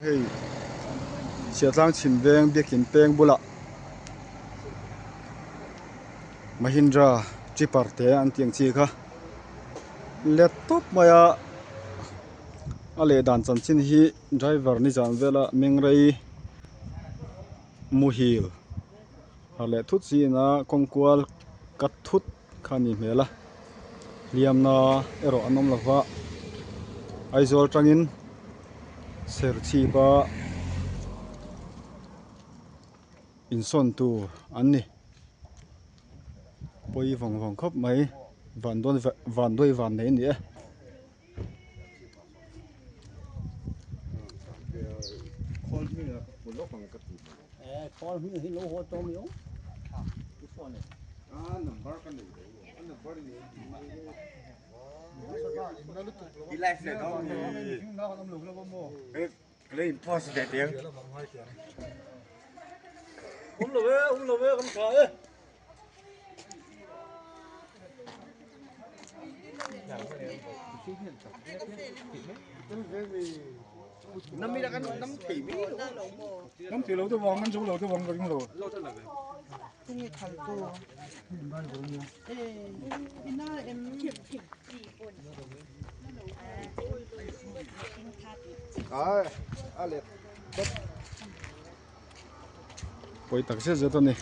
Hei Chhiahtlang chhim veng biakin peng bulah Mahindra tripper te an tih ang chi kha let tawp mai a a leh dan chanchin hi driver nizan vela mengrei muhil har leh thut zina kawng kual kat thut kha a nih hmel a hliamna erawh an awm lo va Aizawl atangin serchhip a insawn tur an ni pawi vawng vawng khawp mai van dawn van dawi van nei a ni e. Pawi tak zet zet a ni.